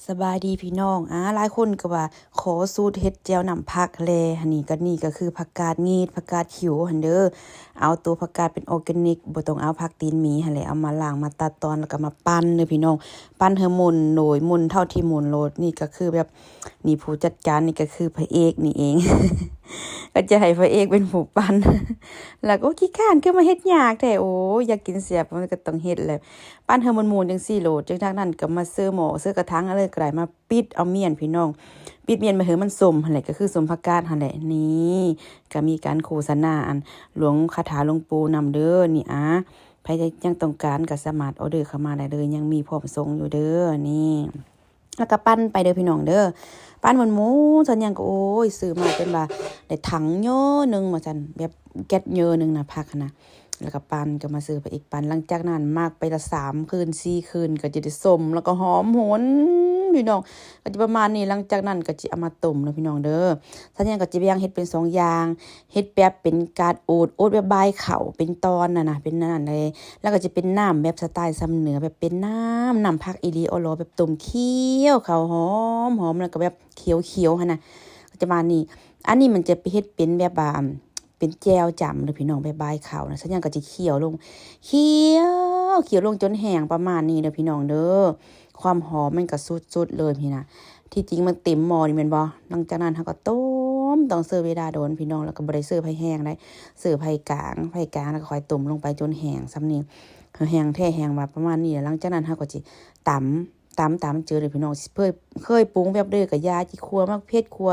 ສະບາຍດີພີ່ນ້ອງ. ອາ ຫຼາຍຄົນກໍວ່າຂໍສູດເຮັດແຈ່ວນ້ຳຜັກແລ. ອັນນີ້ກໍ ນີ້ກໍຄືຜັກກາດຫງີດ ຜັກກາດຂິວຫັ້ນເດີ. ເອົາໂຕຜັກກາດເປັນອອແກນິກ ບໍ່ຕ້ອງເອົາຜັກຕີນໝີຫັ້ນແຫຼະ. ເອົາມາລ້າງ ມາຕັດຕອນ ແລ້ວກໍມາປັ່ນເດີພີ່ນ້ອງ. ປັ່ນໃຫ້ໝົນ ໂດຍໝົນເທົ່າທີ່ໝົນໂລດ. ນີ້ກໍຄືແບບ ນີ້ຜູ້ຈັດການນີ້ກໍຄືພະເອກນີ້ເອງ. ກໍຈະໃຫ້ພະເອກເປັນຜູ້ປັ່ນ. ແລ້ວກໍຂີ້ຄ້ານ ຄືມາເຮັດຍາກແທ້. ໂອ້ຍ ຢາກກິນແຊບ ມັນກໍຕ້ອງເຮັດແຫຼະ. ປັ່ນໃຫ້ໝົນໆ ຈັ່ງຊີ້ໂລດ. ຈັ່ງຈາກນັ້ນກໍມາເຊີໝໍ້ ເຊີກະຖັງ ເອົາເລີຍກໍໄດ້. ມາປິດເອົາມ້ຽນພີ່ນ້ອງ ປິດມ້ຽນໄປໃຫ້ມັນສົ້ມຫັ້ນແຫຼະ ກໍຄືສົ້ມຜັກກາດຫັ້ນແຫຼະ. ນີ້ກໍມີການໂຄສະນາອັນຫຼວງ ຄາຖາຫຼວງປູ່ນຳເດີ. ນີ້ ອາ ໃຜຍັງຕ້ອງການກໍສາມາດອໍເດີເຂົ້າມາໄດ້ເລີຍ ຍັງມີພ້ອມສົ່ງຢູ່ເດີ. ນີ້ ແລ້ວກໍປັ່ນໄປເດີພີ່ນ້ອງເດີ ປັ່ນໝູນໆ. ສັນຫຍັງກໍ ໂອ້ຍ ຊື້ມາຈົນວ່າໄດ້ຖັງເຍີໜຶ່ງວ່າຊັ້ນ ແບບແກັດເຍີໜຶ່ງນະ ຜັກຫັ້ນນະ. ແລ້ວກໍປັ່ນ ກໍມາຊື້ໄປອີກ ປັ່ນ. ຫຼັງຈາກນັ້ນໝັກໄປລະສາມຄືນສີ່ຄືນ ກໍຈະໄດ້ສົ້ມ ແລ້ວກໍຫອມຫວນພີ່ນ້ອງ ກໍຈະປະມານນີ້. ຫຼັງຈາກນັ້ນກໍຈະເອົາມາຕົ້ມເນາະພີ່ນ້ອງເດີ. ສັນຫຍັງກໍຈະແບ່ງເຮັດເປັນສອງຢ່າງ ເຮັດແບບເປັນກາດໂອດ ໂອດແບບບາຍເຂົ້າເປັນຕອນຫັ້ນນະ ເປັນອັນນັ້ນເລີຍ. ແລ້ວກໍຈະເປັນນ້ຳແບບສະໄຕລ໌ຊຳເໜືອ ແບບເປັນນ້ຳ ນ້ຳຜັກອີ່ຫຼີ ອໍຫຼໍ ແບບຕົ້ມຂຽວເຂົ້າຫອມໆ ແລ້ວກໍແບບຂຽວໆຫັ້ນນະ ກໍຈະປະມານນີ້. ອັນນີ້ມັນຈະໄປເຮັດເປັນແບບວ່າ ເປັນແຈ່ວຈ້ຳເດີພີ່ນ້ອງ ແບບບາຍເຂົ້ານະ. ສັນຫຍັງກໍຈະຂຽວລົງ ຂຽວ ຂຽວລົງຈົນແຫ້ງປະມານນີ້ເດີພີ່ນ້ອງເດີ. ຄວາມຫອມມັນກໍສຸດໆເລີຍພີ້ນະ. ທີ່ຈິງມັນເຕັມໝໍ້ນີ້ແມ່ນບໍ່? ຫຼັງຈາກນັ້ນເຮົາກໍຕົ້ມ ຕ້ອງເຊີເວລາດົນພີ່ນ້ອງ ແລ້ວກໍບໍ່ໄດ້ເຊີໄຟແຮງໃດ໋ ເຊີໄຟກາງ ໄຟກາງ ແລ້ວກໍຄ່ອຍຕົ້ມລົງໄປຈົນແຫ້ງສ່ຳນີ້ ແຫ້ງແທ້ແຫ້ງວ່າປະມານນີ້. ຫຼັງຈາກນັ້ນເຮົາກໍຊິຕຳ ຕຳຕາມເຈີເດີພີ່ນ້ອງ. ເຄີຍ ເຄີຍປຸງແບບເດີກໍຢ່າ ຊິຂົ້ວໝາກເຜັດ ຂົ້ວ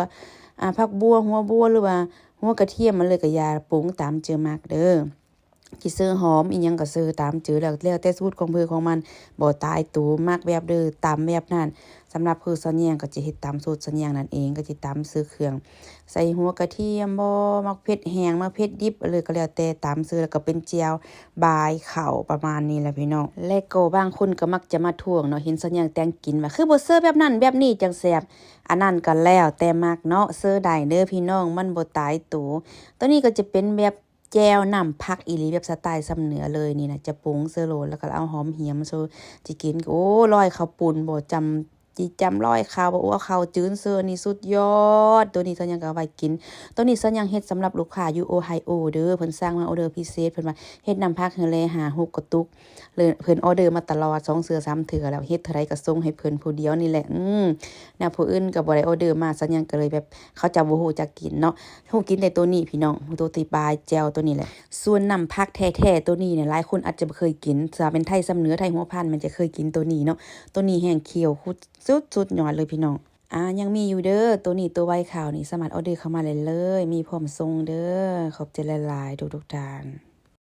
ອາ ຜັກບົ່ວ ຫົວບົ່ວ ຫຼືວ່າຫົວກະທຽມ ອັນເລີຍກໍຢ່າ ປຸງຕາມເຈີມັກເດີ. ຊິເຊີຫອມອີ່ຫຍັງກໍເຊີຕາມເຈີ ແລ້ວ ແລ້ວແຕ່ສູດຂອງໃຜຂອງມັນ ບໍ່ຕາຍໂຕ ມັກແບບເດີ ຕຳແບບນັ້ນ. ສຳລັບຄືຊາວແຍງກໍຈະເຮັດຕາມສູດຊາວແຍງນັ້ນເອງ ກໍຈະຕຳເຊີເຄື່ອງ ໃສ່ຫົວກະທຽມບໍ ໝາກເຜັດແຫ້ງ ໝາກເຜັດດິບ ເລີຍກໍແລ້ວແຕ່ ຕຳເຊີ ແລ້ວກໍເປັນແຈ່ວບາຍເຂົ້າປະມານນີ້ແຫຼະພີ່ນ້ອງ. ແລະກໍບາງຄົນກໍມັກຈະມາທ້ວງເນາະ ເຫັນຊາວແຍງແຕ່ງກິນວ່າ ຄືບໍ່ເຊີແບບນັ້ນແບບນີ້ຈັ່ງແຊບ. ອັນນັ້ນກໍແລ້ວແຕ່ມັກເນາະ ເຊີໄດ້ເດີພີ່ນ້ອງ ມັນບໍ່ຕາຍໂຕ. ໂຕນີ້ກໍຈະເປັນແບບ ແຈ່ວນ້ຳຜັກອີ່ຫຼີ ແບບສະໄຕລ໌ຊຳເໜືອເລີຍ. ນີ້ນະ ຈະປຸງເຊີໂລດ ແລ້ວກໍເອົາຫອມຫຽມເຊີ ຊິກິນ ໂອ້ ລອຍເຂົ້າປຸ້ນບໍ ຈ້ຳ ຈີ່ຈ້ຳລອຍເຂົ້າ ໂອ້ ເອົາເຂົ້າຈືນເຊີ ນີ້ສຸດຍອດ. ໂຕນີ້ຊາວຍັງກໍເອົາໄວ້ກິນ ໂຕນີ້ຊາວຍັງເຮັດສຳລັບລູກຄ້າຢູ່ໂອໄຮໂອເດີ ເພິ່ນສັ່ງມາ ອໍເດີພິເສດ ເພິ່ນວ່າເຮັດນ້ຳຜັກໃຫ້ແດ່ ຫ້າຫົກກະຕຸກ ເລີຍ ເພິ່ນອໍເດີມາຕະຫຼອດ ສອງເທື່ອສາມເທື່ອແລ້ວ ເຮັດເທົ່າໃດກໍສົ່ງໃຫ້ເພິ່ນຜູ້ດຽວນີ້ແຫຼະ. ອືມ ແນວຜູ້ອື່ນກໍບໍ່ໄດ້ອໍເດີມາ ຊາວຍັງກໍເລີຍແບບ ເຂົາເຈົ້າບໍ່ຮູ້ຈັກກິນເນາະ ຮູ້ກິນແຕ່ໂຕນີ້ພີ່ນ້ອງ ໂຕທີ່ປາແຈ່ວໂຕນີ້ແຫຼະ. ສ່ວນນ້ຳຜັກແທ້ໆໂຕນີ້ນີ້ ຫຼາຍຄົນອາດຈະບໍ່ເຄີຍກິນ ຖ້າເປັນໄທຊຳເໜືອ ໄທຫົວພັນ ມັນຈະເຄີຍກິນໂຕນີ້ເນາະ. ໂຕນີ້ແຮ່ງຂຽວສຸດ ສຸດຍອດເລີຍພີ່ນ້ອງ. ອາ ຍັງມີຢູ່ເດີ ໂຕນີ້ ໂຕໄວຄາວນີ້ ສາມາດອໍເດີເຂົ້າມາໄດ້ເລີຍ ມີພ້ອມສົ່ງເດີ. ຂອບໃຈຫຼາຍໆທຸກໆທ່ານ.